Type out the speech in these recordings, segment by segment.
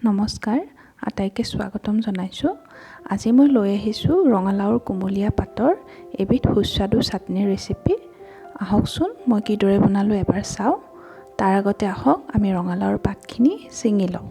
নমস্কাৰ, আটাইকে স্বাগতম জনাইছোঁ। আজি মই লৈ আহিছোঁ ৰঙালাওৰ কুমলীয়া পাতৰ এবিধ সুস্বাদু চাটনিৰ ৰেচিপি। আহকচোন মই কিদৰে বনালোঁ এবাৰ চাওঁ। তাৰ আগতে আহক আমি ৰঙালাওৰ পাতখিনি ছিঙি লওঁ।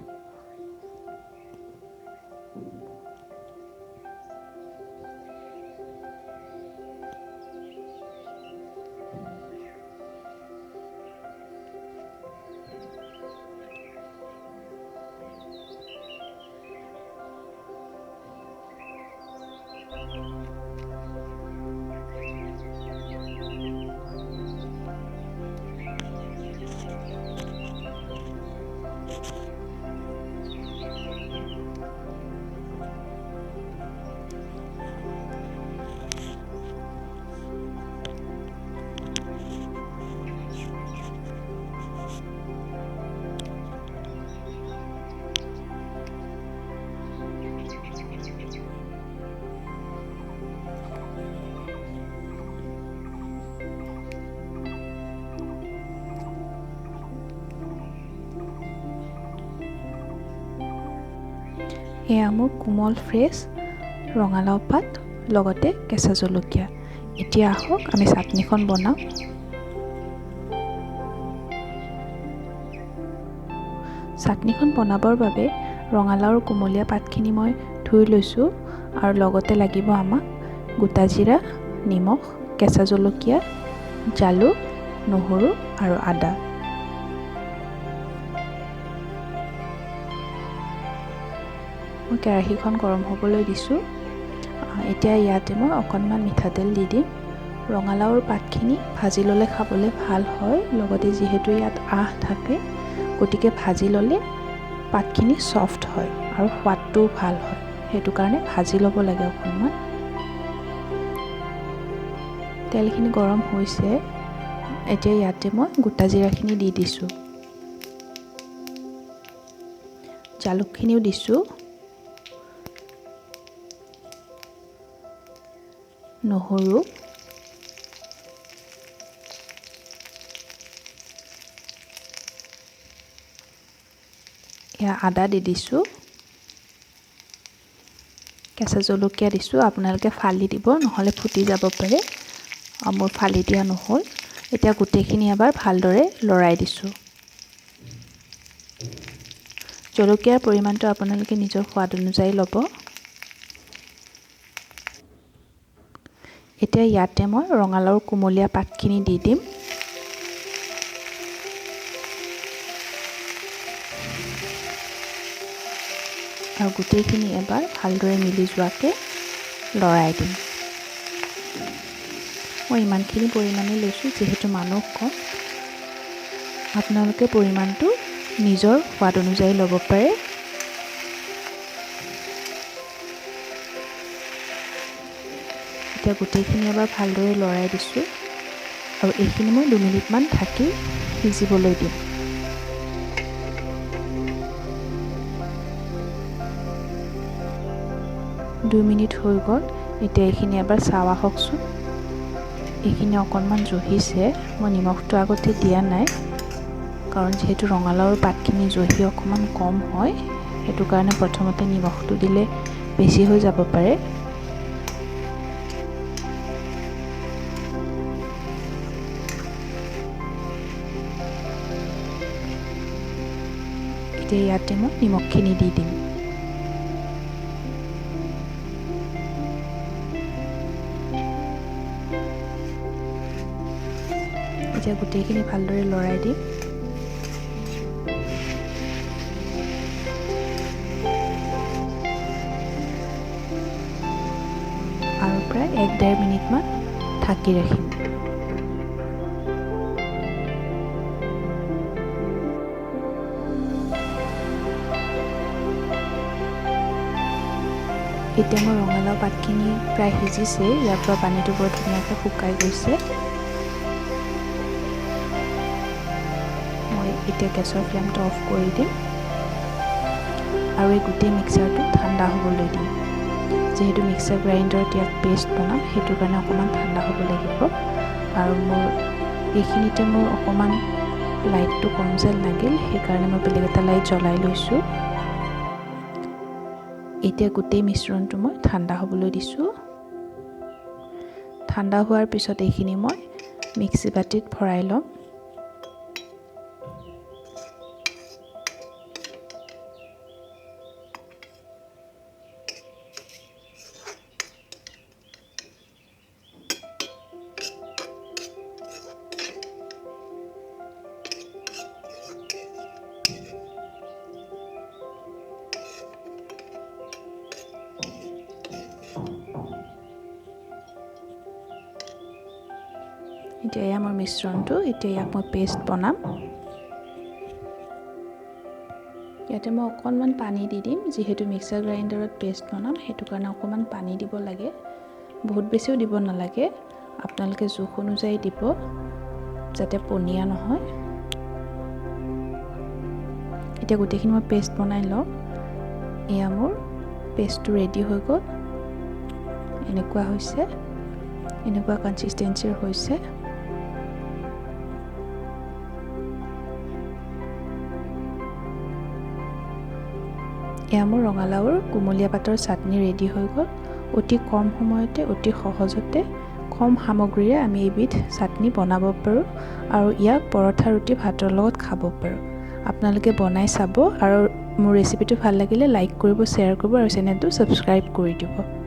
এয়া মোৰ কোমল ফ্ৰেছ ৰঙালাও পাত, লগতে কেঁচা জলকীয়া। এতিয়া আহক আমি চাটনিখন বনাওঁ। চাটনিখন বনাবৰ বাবে ৰঙালাওৰ কুমলীয়া পাতখিনি মই ধুই লৈছোঁ আৰু লগতে লাগিব আমাক গোটা জিৰা, নিমখ, কেঁচা জলকীয়া, জালুক, নহৰু আৰু আদা। মই কেৰাহীখন গৰম হ'বলৈ দিছোঁ। এতিয়া ইয়াতে মই অকণমান মিঠাতেল দি দিম। ৰঙালাওৰ পাতখিনি ভাজি ল'লে খাবলৈ ভাল হয়, লগতে যিহেতু ইয়াত আঁহ থাকে, গতিকে ভাজি ল'লে পাতখিনি ছফ্ট হয় আৰু সোৱাদটোও ভাল হয়। সেইটো কাৰণে ভাজি ল'ব লাগে অকণমান। তেলখিনি গৰম হৈছে। এতিয়া ইয়াতে মই গোটা জিৰাখিনি দি দিছোঁ, জালুকখিনিও দিছোঁ, নহৰু, এয়া আদা দি দিছোঁ, কেঁচা জলকীয়া দিছোঁ। আপোনালোকে ফালি দিব, নহ'লে ফুটি যাব পাৰে। মোৰ ফালি দিয়া নহ'ল। এতিয়া গোটেইখিনি এবাৰ ভালদৰে লৰাই দিছোঁ। জলকীয়াৰ পৰিমাণটো আপোনালোকে নিজৰ সোৱাদ অনুযায়ী ল'ব। এতিয়া ইয়াতে মই ৰঙালাওৰ কুমলীয়া পাতখিনি দি দিম। আৰু গোটেইখিনি এবাৰ ভালদৰে মিলি যোৱাকৈ লৰাই দিম। মই ইমানখিনি পৰিমাণে লৈছোঁ, যিহেতু মানুহ কম। আপোনালোকে পৰিমাণটো নিজৰ সোৱাদ অনুযায়ী ল'ব পাৰে। এতিয়া গোটেইখিনি এবাৰ ভালদৰে লৰাই দিছোঁ আৰু এইখিনি মই 2 মিনিটমান ঢাকি সিজিবলৈ দিম। দুই মিনিট হৈ গ'ল। এতিয়া এইখিনি এবাৰ চাওঁ আহকচোন। এইখিনি অকণমান জহিছে। মই নিমখটো আগতে দিয়া নাই, কাৰণ যিহেতু ৰঙালাওৰ পাতখিনি জহি অকণমান কম হয়, সেইটো কাৰণে প্ৰথমতে নিমখটো দিলে বেছি হৈ যাব পাৰে। এতিয়া ইয়াতে মই নিমখখিনি দি দিম। এতিয়া গোটেইখিনি ভালদৰে লৰাই দিম। আৰু প্ৰায় 1-1.5 মিনিটমান ঢাকি ৰাখিম। এতিয়া মোৰ ৰঙালাও পাতখিনি প্ৰায় সিজিছে। ইয়াৰ পৰা পানীটো বৰ ধুনীয়াকৈ শুকাই গৈছে। মই এতিয়া গেছৰ ফ্লেমটো অফ কৰি দিম আৰু এই গোটেই মিক্সাৰটো ঠাণ্ডা হ'বলৈ দিম। যিহেতু মিক্সাৰ গ্ৰাইণ্ডাৰত ইয়াক পেষ্ট বনাম, সেইটো কাৰণে অকণমান ঠাণ্ডা হ'ব লাগিব। আৰু মোৰ এইখিনিতে মোৰ অকণমান লাইটটো কম যেন লাগিল, সেইকাৰণে মই বেলেগ এটা লাইট জ্বলাই লৈছোঁ। এতিয়া গোটেই মিশ্ৰণটো মই ঠাণ্ডা হ'বলৈ দিছোঁ। ঠাণ্ডা হোৱাৰ পিছত এইখিনি মই মিক্সি বাটিত ভৰাই ল'ম। এতিয়া এয়া মোৰ মিশ্ৰণটো। এতিয়া ইয়াক মই পেষ্ট বনাম। ইয়াতে মই অকণমান পানী দি দিম, যিহেতু মিক্সাৰ গ্ৰাইণ্ডাৰত পেষ্ট বনাম সেইটো কাৰণে অকণমান পানী দিব লাগে, বহুত বেছিও দিব নালাগে, আপোনালোকে জোখ অনুযায়ী দিব যাতে পনীয়া নহয়। এতিয়া গোটেইখিনি মই পেষ্ট বনাই লওঁ। এয়া মোৰ পেষ্টটো ৰেডি হৈ গ'ল। এনেকুৱা হৈছে, এনেকুৱা কনচিষ্টেঞ্চিৰ হৈছে। এয়া মোৰ ৰঙালাওৰ কুমলীয়া পাতৰ চাটনি ৰেডি হৈ গ'ল। অতি কম সময়তে, অতি সহজতে, কম সামগ্ৰীৰে আমি এইবিধ চাটনি বনাব পাৰোঁ আৰু ইয়াক পৰঠা, ৰুটি, ভাতৰ লগত খাব পাৰোঁ। আপোনালোকে বনাই চাব আৰু মোৰ ৰেচিপিটো ভাল লাগিলে লাইক কৰিব, শ্বেয়াৰ কৰিব আৰু চেনেলটো ছাবস্ক্ৰাইব কৰি দিব।